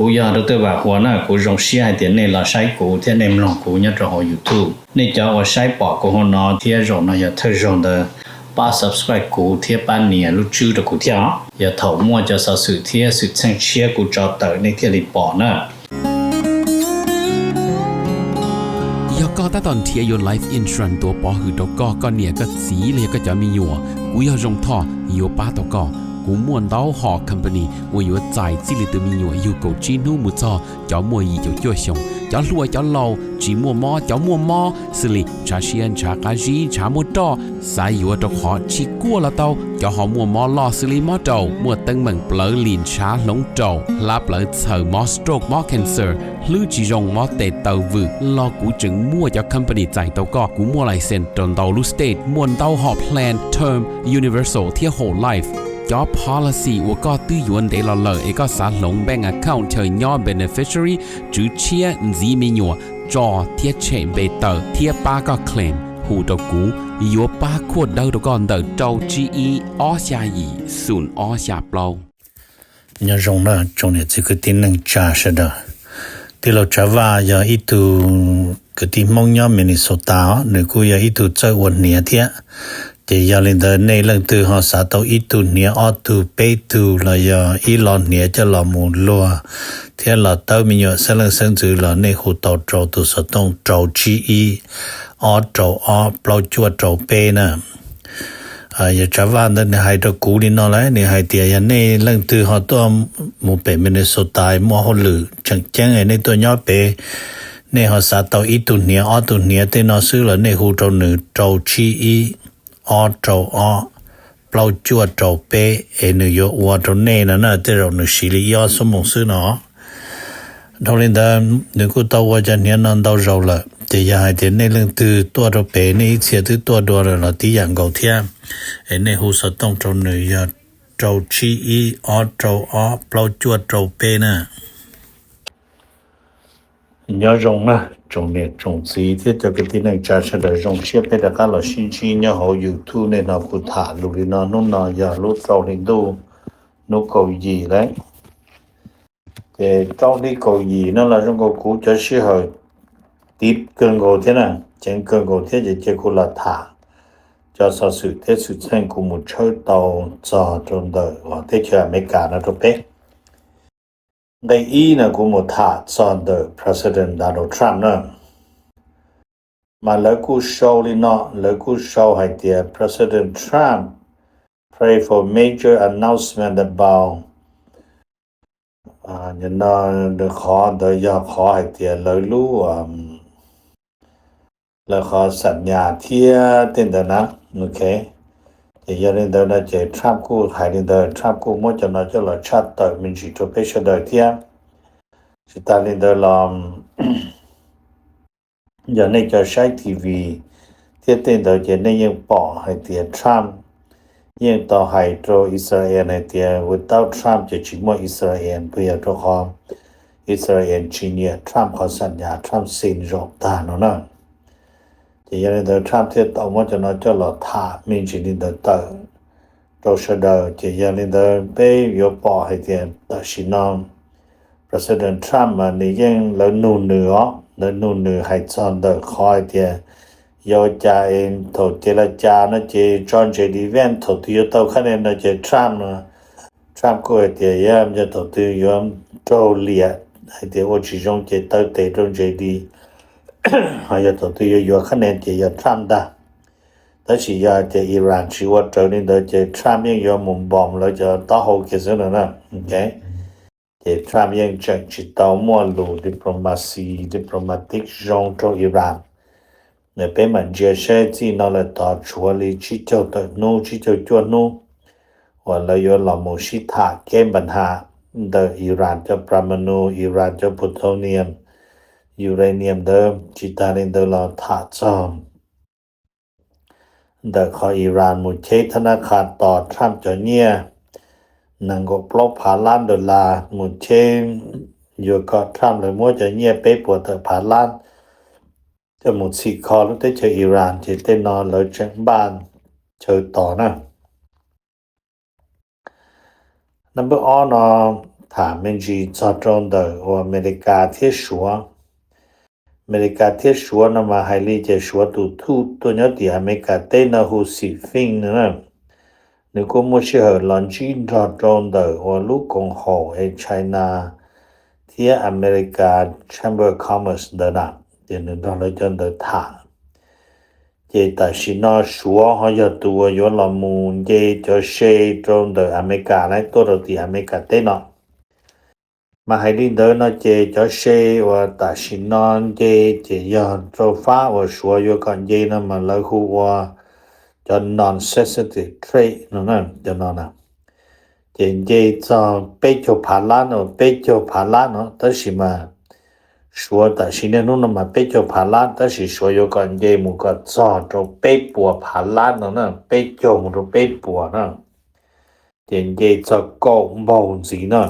Kuv yog Dr. Vam Huas na, kuv zoo siab hais tias nej los saib kuv thiab nej mloog kuv nyob rau hauv YouTube. Nej cov uas saib pom kuv hauv no thiab zaum no yog thawj zaug ntawd, pab subscribe kuv thiab pab nias lub tswb rau kuv thiab os. Yog thaum muaj cov xov xwm thiab xwm txheej tshiab kuv tso tawm nej thiaj li pom na. Yog koj tab tom nrhiav yuav life insurance tuav pov hwm rau koj, koj niam koj txiv los yog koj cov me nyuam, kuv yog Zoo Thoj yuav pab tau koj. Kuv muaj ntau hom company uas yuav txais txij li tus me nyuam yug kaum tsib hnub mus txog cov muaj yim caum cuaj xyoos, cov hluas cov laus, tsis muaj mob cov muaj mob, xws li ntshav siab ntshav qab zib ntshav muaj roj, xav yuav rau qhov tsis kuaj los tau, cov ho muaj mob loj xws li mob raum, muaj teeb meem plawv lim ntshav hloov raum, hlab plawv txhaws, mob stroke mob cancer, hlwb tsis zoo mob tes taw vwm los kuv tseem muaj cov company txais tau koj. Kuv muaj license rau ntau lub state, muaj ntau hom plan term, universal thiab whole life. Cov policy uas koj twb yuav ntev los lawm es koj xav hloov bank account chaw nyob beneficiary, tswv tshiab, ntxiv me nyuam, tso thiab tshem npe tawm thiab pab koj claim, hu rau kuv, yuav pab khuaj dawb rau koj ntawm rau tsib ib ob xya yim xoom ob xya plaub. Nyob zoo na tsoom niam txiv kwv tij neej tsa sawv daws. Tij laug Tsav Vaj yog ib tug kwv tij Hmoob nyob Minnesota os, nws kuj yog ib tug txawj ua hniav thiab. Ces yog li ntawd nej leej twg ho xav tau ib tug hniav ob tug peb tug los yog ib lo hniav coj los mus luag thiab los tawb me nyuam xeeb leej xeeb ntxwv los nej hu tau rau tus xov tooj rau tsib ib ob rau ob plaub cuaj rau peb na. Yog Tsav Vaj ntawd nws hais rau kuv li no lawm, nws hais tias yog nej leej twg ho tuaj mus pem Minnesota muaj hauj lwm tseem ceeb nej tuaj nyob pem, nej ho xav tau ib tug hniav ob tug hniav tej no xwb los nej hu rau nws rau tsib ib ob rau ob plaub cuaj rau peb es nws yuav ua rau nej no na, tej zaum nws siv li ib ob xuab moos xwb no. Dhau li ntawd nws kuj tau ua cov hniav no ntau zaus lawm, ces yog hais tias nej leej twg tuaj rau pem nej ib txhia twb tuaj dua lawm los tib yam nkaus thiab, es nej hu xov tooj rau nws yog rau tsib ib ob rau ob plaub cuaj rau peb na. Nyob zoo na tsoom niam tsoom txiv thiab cov kwv tij neej tsa sawv daws, zoo siab peb rov qab los sib ntsib nyob hauv YouTube. Nej hnov kuv tham lus li no, hnub no yog lub rau hli ntuj, hnub kaum yim lawm. Ces rau hli kaum yim no los zoo nkaus kuv cov sij hawm tiv kawg nkaus thiab na, ceev kawg nkaus thiab, ces cia kuv los tham cov xov xwm thiab xwm txheej kuv mus tshawb tau txog rau ntawm teb chaws Amelikas no rau peb. Nqe ib no kuv mus tham txog ntawm President Donald Trump na. Mas lawv kuj sau li no, lawv kuj sau hais tias President Trump pray for major announcement about, no, qhov ntawd yog qhov hais tias lawv lub, lawv qhov xam nyas thiab tej ntawd na. Ok, ces yog li ntawd no ces Trump kuj hais li ntawd, Trump kuj muab cov no coj los tshaj tawm me ntsis rau peb sawv daws thiab. Tsis tas li ntawd los yog nej cov saib T V thiab tej ntawd ces nej yeej pom hais tias Trump yeej tau hais rau Israel hais tias without Trump ces tsis muaj Israel, puas yog? Rau qhov Israel tsis nyiam Trump qhov xam nyas, Trump sin zaum tag no na. Ces yog li ntawd Trump thiaj tau muab cov no coj los tham me ntsis li ntawd tawm rau sawv daws. Ces yog li ntawd peb yuav pom hais tias tam sim no President Trump mas nws yeej, lawv nug nws os, lawv nug nws hais txog ntawm qhov hais tias yog ua cas es thaum ces la cas no ces tso ntsev defense thaum twg yuav tau khab ne no ces Trump no, Trump kuj hais tias yog thaum twg yuav raug liam hais tias ua tsis zoo ces taw tes rau ntsev di, ho yog thaum twg yuav yuav khab ne ces yog Trump ntag. Tab sis yog hais tias Iran tsis ua raws li ntawd ces Trump yeej yuav mus npom lawv cov taub hau kiag xwb no na. Ces Trump yeej tseem tsis tau muaj lus diplomacy, diplomatic zoo rau Iran. Peb mam ntsia saib txij no lawm tod tshuav li tsib caug tawm hnub, tsib caug cuaj hnub uas lawv yuav los mus sib tham kev npa nham ntawm Iran cov pramanu, Iran cov plutonium, uranium ntawd. Tsis tas li ntawd los tham txog ntawm qhov Iran mus cheb thab nab qha tos Trump cov nyiaj nees nkaum plaub phav lab dollar mus cheb, yuav kom Trump lawv muab cov nyiaj peb puas tawm phav lab coj mus txhim kho lub teb chaws Iran, ces tej no lawv tseem npaj chaw tos na. Number ob no, Tham me ntsis txog rau ntawm uas Amelikas thiab Suav. Amelikas thiab Suav no mas hais li ces Suav tus thuj tuaj nyob tim Amelikas teb no hu xim fij no na, nws kuj muaj sij hawm los ntsib nrog rau ntawm uas lub koom haum es China thiab Amelikas Chamber of Commerce ntawd na, ces nws nrog lawv cov ntawd tham. Ces tam sim no Suav ho yog tus uas yuav los mus nce cov se rau ntawm Amelikas na tuaj rau tim Amelikas teb no. Mas hais li ntawd no ces cov se uas tam sim no nce ces yog rau fab uas Suav yuav kom nce no mas lawv hu ua cov non-sensitive trade no, cov no na. Ces nce txog peb caug phav lab no, peb caug phav lab no, tab sis mas Suav tam sim niaj hnub no mas peb caug phav lab, tab sis Suav yuav kom nce mus kom txog rau peb puas phav lab no na, peb caug mus rau peb puas na. Ces nce txog kaum npaug ntxiv na.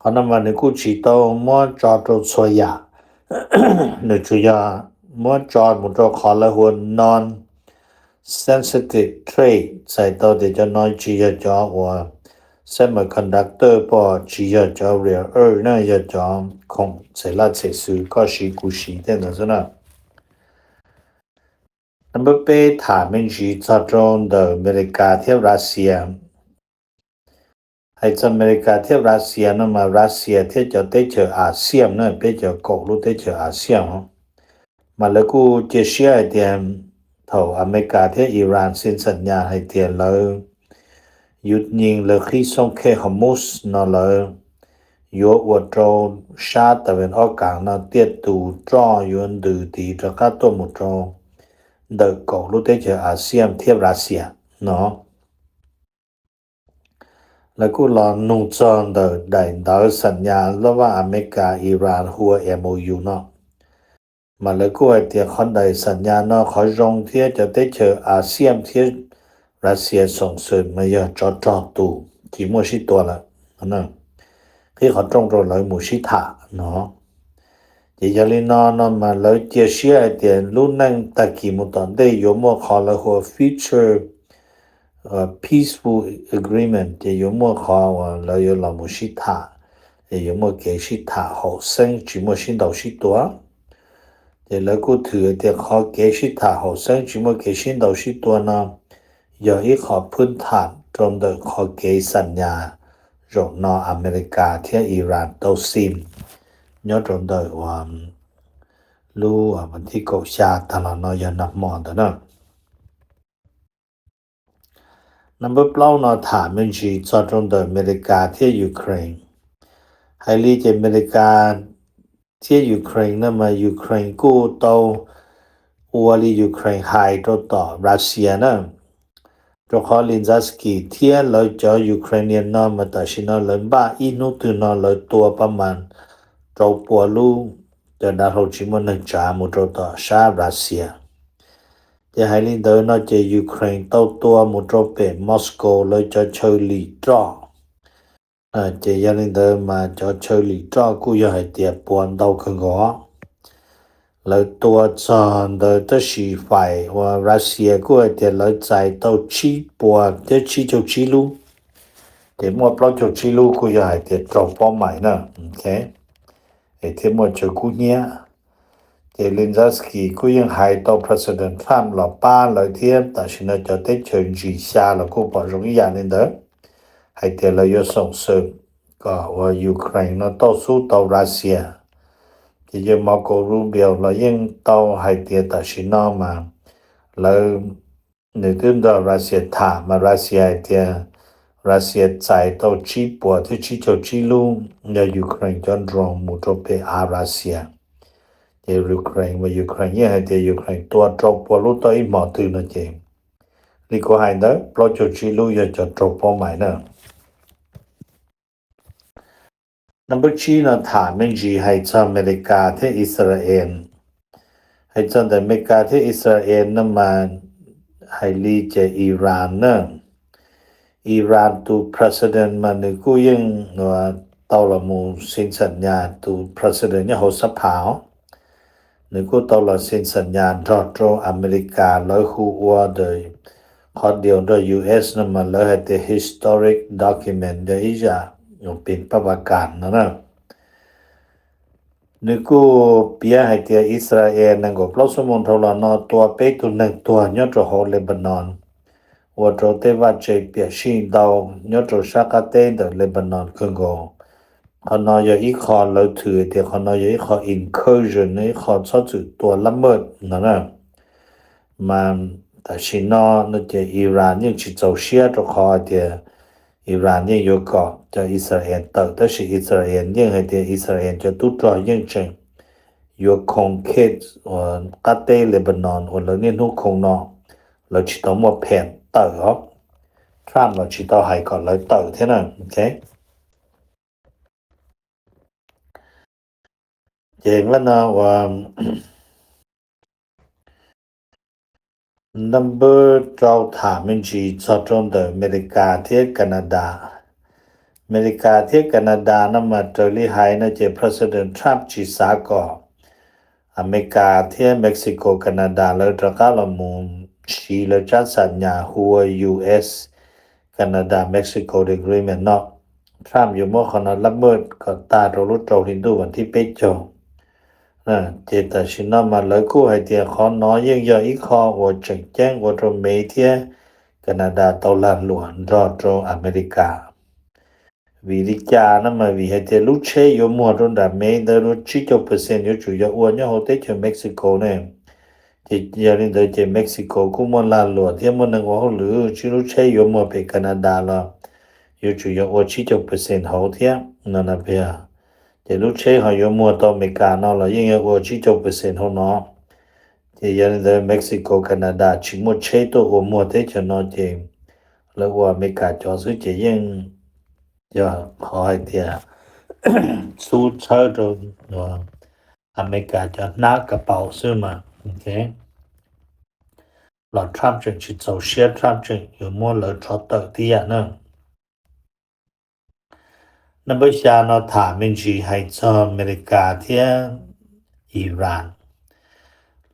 Qhov no mas nws kuj tsis tau muab tso rau txhua yam, nws tsuas yog muab tso mus rau qhov lawv hu ua non-sensitive trade, txhais tau tias cov no tsis yog cov uas semiconductor, pom tsis yog cov rare earth na, yog cov khoom txhais laj txhais xwm koj siv kuv siv tej ntawd xwb na. Number peb tham me ntsis txog rau ntawm Amelikas thiab Russia. Hais txog Amelikas thiab Russia no mas Russia thiab cov teb chaws ASEAN na, peb cov kaum lub teb chaws ASEAN, mas lawv kuj cia siab hais tias thaum Amelikas thiab Iran xeem xam nyas hais tias lawv yus nyeem lawv qhib xoob khej Hormuz no lawv yuav ua rau sab tas ves ob kav no tiaj tus roj yuav ntws tiv rov qab tuaj mus rau ntawm kaum lub teb chaws ASEAN thiab Russia no. Lawv kuj los nug txog ntawm daim ntawv xam nyas lab vaj Amelikas Iran hu ua MOU no, mas lawv kuj hais tias qhov daim xam nyas no qhov zoo thiab cov teb chaws ASEAN thiab Russia xoom xwm mas yog tsov rog tus tsis muaj sib tua lawm, qhib qhov rooj rau lawv mus sib tham no. Ces yog li no no mas lawv cia siab hais tias lub neej tag kis mus tom ntej yuav muaj qhov lawv hu ua future peaceful agreement, ces yuav muaj qhov uas lawv yuav los mus sib tham, ces yuav muaj kev sib tham haum xeeb tsis muaj sib ntaus sib tua. Ces lawv kuj thwm tias qhov kev sib tham haum xeeb tsis muaj kev sib ntaus sib tua no yog ib qho phwb tham rau ntawm qhov kev xam nyas zaum no Amelikas thiab Iran tau xeem nyob rau ntawm uas lub vas thib kaum xya tag los no yog nag hmo ntawd na. Number plaub no tham me ntsis txog rau ntawm Amelikas thiab Ukraine. Hais li ces Amelikas thiab Ukraine no mas Ukraine kuj tau ua li Ukraine hais rau tom Russia na. Rau qhov Zelensky thiab lawv cov Ukrainian no mas tam sim no lawv npaj ib hnub twg no lawv tua pab mas rau pua lub cov dav hlau tsis muaj neeg tsav mus rau tom sab Russia. Ces hais li ntawd no ces Ukraine tau tua mus rau pem Moscow lawv cov chaw lim roj. Ces yog li ntawd mas cov chaw lim roj kuj yog hais tias puas ntau kawg nkaus. Lawv tua txog ntawd tab sis fais uas Russia kuj hais tias lawv txais tau tsib puas thiab tsib caug tsib lub. Ces muaj plaub caug tsib lub kuj yog hais tias raug pob mais na. Es thiaj muaj chaw kub hnyiab. Ces Zelensky kuj yeej hais tau President Trump los pab lawv thiab tam sim no cov teb chaws ntsis xya los kuj pom zoo ib yam li ntawd, hais tias lawv yuav xoom xwm kom uas Ukraine no tau xub tau Russia. Ces yawg Marco Rubio los yeej tau hais tias tam sim no mas lawv, nws twb nrog Russia tham mas Russia hais tias Russia txais tau tsib puas thiab tsib caug tsib lub yog Ukraine cov drone mus rau pem av Russia. Ces Ukraine mas Ukraine yeej hais tias Ukraine tua rau pua lub tau ib hmos twg no ces li kuv hais ntawd plaub caug tsib lub yog cov raug pob mais na. Number tsib no tham me ntsis hais txog Amelikas thiab Israel. Hais txog ntawm Amelikas thiab Israel no mas hais li ces Iran na, Iran tus president mas nws kuj yeej tau los mus xeem xam nyas, tus president nyob hauv xab phas os, nws kuj tau los xeem xam nyas nrog rau Amelikas lawv hu ua the qhov deal nrog U S no mas lawv hais tias historic document, yog ib zaj pis pab pas kas no na. Nws kuj piav hais tias Israel nees nkaum plaub xuab moos dhau los no tua peb tug neeg tuag nyob rau hauv Lebanon, ua rau tej vaj tse piam sij ntau nyob rau sab qab teb ntawm Lebanon kawg nkaus. Qhov no yog ib qho lawv thwm tias qhov no yog ib qho incursion, ib qho txhob txwm tua lab maj no na. Mas tam sim no no ces Iran yeej tsis txaus siab rau qhov hais tias Iran yeej yuav kom cov Israel tawm, tab sis Israel yeej hais tias Israel cov tub rog yeej tseem yuav khoo khej uas qab teb Lebanon uas lawv niaj hnub khoo no, lawv tsis tau muaj pham tawm os. Trump los tsis tau hais kom lawv tawm thiab na. Ces no ua number rau tham me ntsis txog rau ntawm Amelikas thiab Canada. Amelikas thiab Canada no mas raws li hais no ces President Trump tsis xav kom Amelikas thiab Mexico Canada lawv rov qab los mus siv lawv tsab xam nyas hu ua U S Canada Mexico Agreement no. Trump yuav muab qhov no lab maj kom tag rau lub rau hli ntuj vas thib peb caug. Ces tam sim no mas lawv kuj hais tias qhov no yeej yog ib qho uas tseem ceeb ua rau Mev thiab Canada tau lag luam nrog rau Amelikas. Vim li cas no mas vim hais tias lub tsheb yuav muag rau nram Mev ntawd lub tsib caug percent yuav tsum yog ua nyob hauv teb chaws Mexico ne. Ces yog li ntawd ces Mexico kuj muaj lag luam thiab muaj neeg ua hauj lwm, tsis lub tsheb yuav muag pem Canada los yuav tsum yog ua tsib caug percent hauv thiab no na. Ces lub tsheb ho yuav muag tau Amelikas no los yeej yog ua tsib caug percent hauv no. Ces yog li ntawd Mexico Canada tsis muaj tsheb tuaj ua muag teb chaws no ces lawv ua Amelikas cov xwb ces yeej yog qhov hais tias xub txhawb rau Amelikas cov hnab kas paus xwb mas. Los Trump tseem tsis txaus siab, Trump tseem yuav muab lawv rho tawm tib yam na. Number xya no tham me ntsis hais txog Amelikas thiab Iran.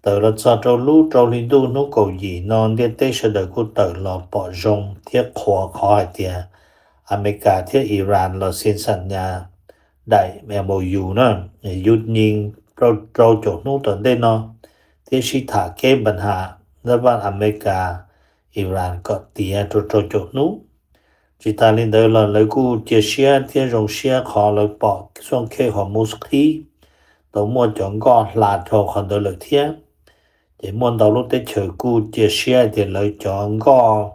Tawm los txog rau lub rau hli ntuj hnub kaum yim no ntiaj teb sawv daws kuj tawm los pom zoo thiab qhuas qhov hais tias Amelikas thiab Iran los xi xam nyas daim M O U na, yus nyeem rau rau caum hnub tom ntej no thiab sib tham kev npa nham ntawm vaj Amelikas Iran kom tiav rau rau caum hnub. Tsis tas li ntawd los lawv kuj cia siab thiab zoo siab qhov lawv pom xoom khej Hormuz qhib, tau muaj cov nkoj hla dhau qhov ntawd lawm thiab. Ces muaj ntau lub teb chaws kuj cia siab tias lawv cov nkoj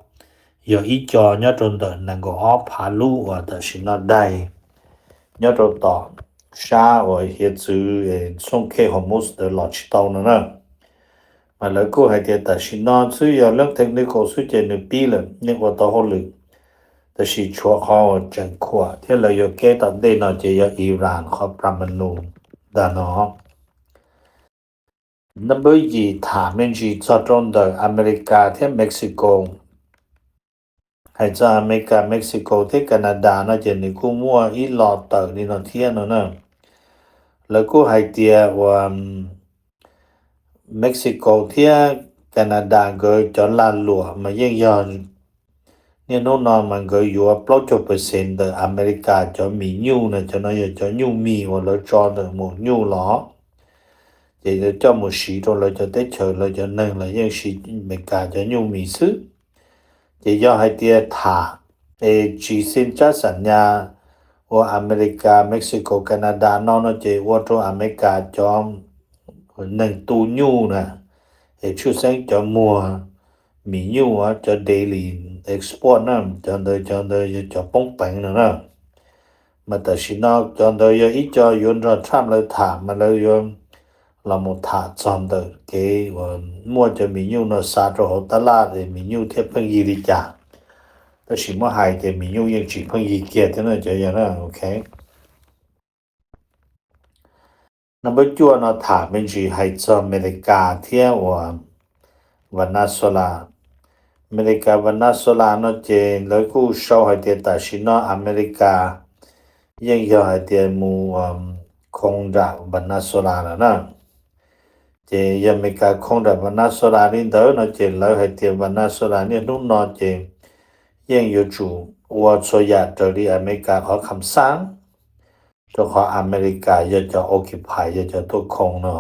yog ib co nyob rau ntawm nees nkaum ob phav lub uas tam sim no daig nyob rau tom sab uas hiav txwv xoom khej Hormuz ntawd los tsis tau no na. Mas lawv kuj hais tias tam sim no xwb yog leej technical xwb ces nws pib lawm, yeej ua tau hauj lwm, tab sis tshuav qhov uas tseem khuam thiab lawv yuav kev tom ntej no ces yog Iran qhov pla ma nus ntag no. Number yim tham me ntsis txog rau ntawm Amelikas thiab Mexico. Hais txog Amelikas, Mexico thiab Canada no ces nws kuj muaj ib lo tawm li no thiab no na. Lawv kuj hais tias uas Mexico thiab Canada nkawd cov lag luam mas yeej yog niaj hnub no mas nkawd yuav plaub caug percent ntawm Amelikas cov mis nyuj na, cov no yog cov nyuj mis uas lawv tso ntawm maum nyuj los, ces lawv coj mus siv rau lawv cov teb chaws, lawv cov neeg los yeej siv Amelikas cov nyuj mis xwb. Ces yog hais tias tham es tsis xi tsab xam nyas ua Amelikas, Mexico, Canada no no ces ua rau Amelikas cov neeg tu nyuj na, es tshwj xeeb cov muag mis nyuj, cov daily export na, cov ntawd cov ntawd yog cov poob peev no na. Mas tam sim no cov ntawd yog ib co yuav nrog Trump lawv tham, mas lawv yuav los mus tham txog ntawm kev uas muaj cov mis nyuj no xa rau hauv tab laj es mis nyuj thiaj pheej yig li cas. Tab sis muab hais ces mis nyuj yeej tsis pheej yig kiag thiab na cov yog na, ok. Number cuaj no tham me ntsis hais txog Amelikas thiab uas Venezuela. Amelikas Venezuela no ces lawv kuj sau hais tias tam sim no Amelikas yeej yog hais tias mus khoo nram Venezuela lawm na. Ces yog Amelikas khoo daim Venezuela li ntawd no ces lawv hais tias Venezuela niaj hnub no ces yeej yuav tsum ua txhua yam raws li Amelikas qhov kham xaj, rau qhov Amelikas yog cov occupy, yog cov tuaj khoo no.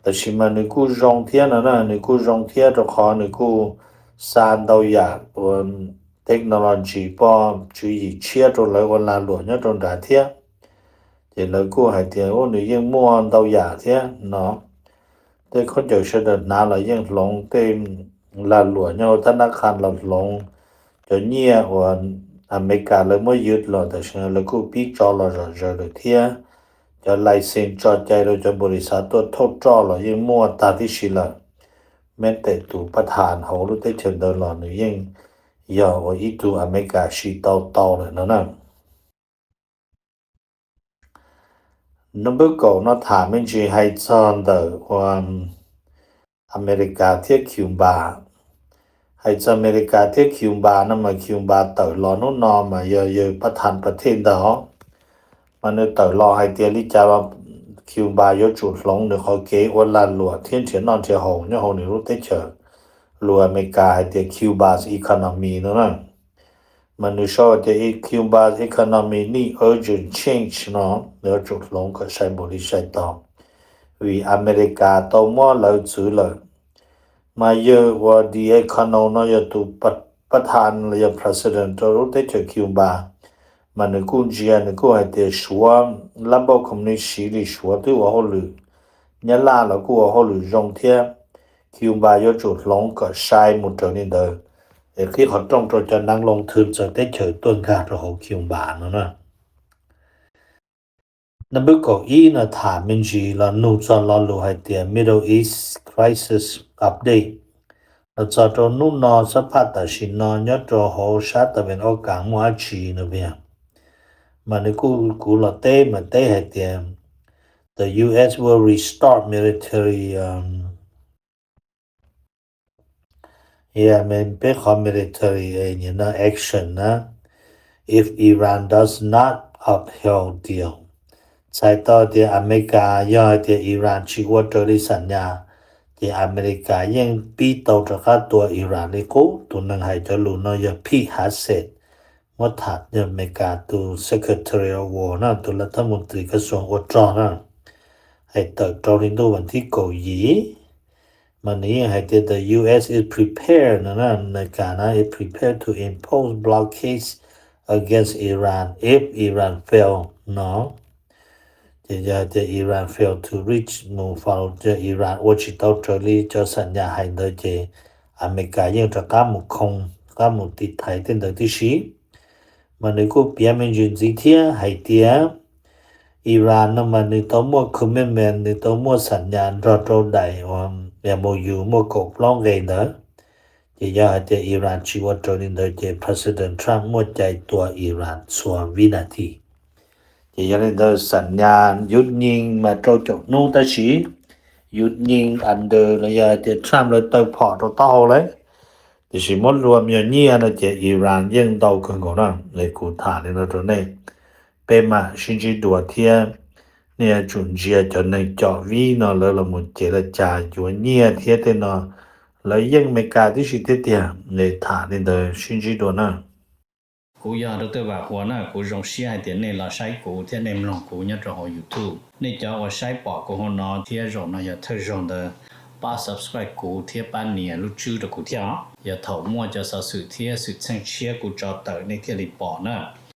Tab sis mas nws kuj zoo thiab no na, nws kuj zoo thiab rau qhov nws kuj xa ntau yam ua technology poj tswv yim tshiab rau lawv ua lag luam nyob rau nrad thiab. Ces lawv kuj hais tias nws yeej muaj ntau yam thiab no. Tej khaub ncaws sawv daws hnav los yeej hloov, tej lag luam nyob hauv thab nab qha los hloov, cov nyiaj uas Amelikas lawv muab ywj los tam sim no lawv kuj pib tso los zom zaws lawm thiab. Cov license tso cai rau cov npaum li xav tuaj thauj roj los yeej muaj tag tib si lawm. Meb tem tus pab tham hauv lub teb chaws ntawd los nws yeej yog uas ib tug Amelikas siv tau tau lawm no na. Nub npawb kaum no tham me ntsis hais txog ntawm ua Amelikas thiab Cuba. Hais txog Amelikas thiab Cuba no mas Cuba tawm los hnub no mas yog yawg pab tham pas thej ntag. Mas nws tawm los hais tias li cas los Cuba yuav tsum hloov nws qhov kev ua lag luam thiab nrhiav noj nrhiav haus nyob hauv nws lub teb chaws, lus Amelikas hais tias Cuba's economy no na. Mas nws sau tias Cuba's economy need urgent change no, nws yuav tsum hloov kom sai npaum li sai tog, vim Amelikas tau muab lawv txwv lawm. Mas yawg uas the econo no yog tus pab tham los yog president rau lub teb chaws Cuba, mas nws kuj ntsia nws kuj hais tias Suav, lab npauj khoom ni siv li Suav twb ua hauj lwm, Nyab Laj los kuj ua hauj lwm zoo thiab, Cuba yuav tsum hloov kom sai mus raws li ntawd, es qhib qhov rooj rau cov neeg loo thwv txawv teb chaws tuaj nkag rau hauv Cuba no na. Nub npawb kaum ib no tham me ntsis los nug txog lo lus hais tias Middle East crisis update los txog rau hnub no xab phaj tam sim no nyob rau hauv sab tas ven ob kas muaj dab tsi no vias. Mas nws kuj, kuv los teb mas teb hais tias the U S will restart military, peb qhov military action na if Iran does not uphold deal. Txhais tau tias Amelikas yog hais tias Iran tsis ua raws li xam nyas, ces Amelikas yeej pib tau rov qab tua Iran li qub. Tus neeg hais cov lus no yog Pete Hegseth, muab tham yog Amelikas tus Secretary of War na, tus laj thab mus tris kas xuas ua rog na, hais tawm rau hli ntuj vas thib kaum yim. Mas nws yeej hais tias the U S is prepared no na, Amelikas na is prepared to impose blockades against Iran if Iran fail no. Ces yog tias Iran fail to reach mus follow, yog Iran ua tsis tau raws li cov xam nyas hais ntawd ces Amelikas yeej rov qab mus khoo, rov qab mus tiv thaiv tej ntawd tib si. Mas nws kuj piav me ntsis ntxiv thiab hais tias Iran no mas nws tau muaj commitment, nws tau muaj xam nyas nrog rau daim uas M O U muaj kaum plaub nqe ntawd. Ces yog hais tias Iran tsis ua raws li ntawd ces President Trump muaj cai tua Iran txhua vib nas this. Ces yog li ntawd xam nyas yus nyees mas rau caum hnub tab sis yus nyees under los yog hais tias Trump lawv taw phom rau taub hau lawm, tiam sis muab luam yog nyiaj no ces Iran yeej ntau kawg nkaus na. Es kuv tham li no rau nej, peb mam sib ntsib dua thiab. Nej yuav tsum ntsia cov neeg com vib no lawv los mus ces li cas yuav nyiaj thiab tej no, lawv yeej Amelikas tib si thiab tiag. Es tham li ntawd, sib ntsib dua na. Kuv yog Doctor Vam Huas na, kuv zoo siab hais tias nej los saib kuv thiab nej mloog kuv nyob rau hauv YouTube. Nej cov uas saib pom kuv hauv no thiab zaum no yog thawj zaug ntawd, pab subscribe kuv thiab pab nias lub tswb rau kuv thiab os. Yog thaum muaj cov xov xwm thiab xwm txheej tshiab kuv tso tawm nej thiaj li pom na.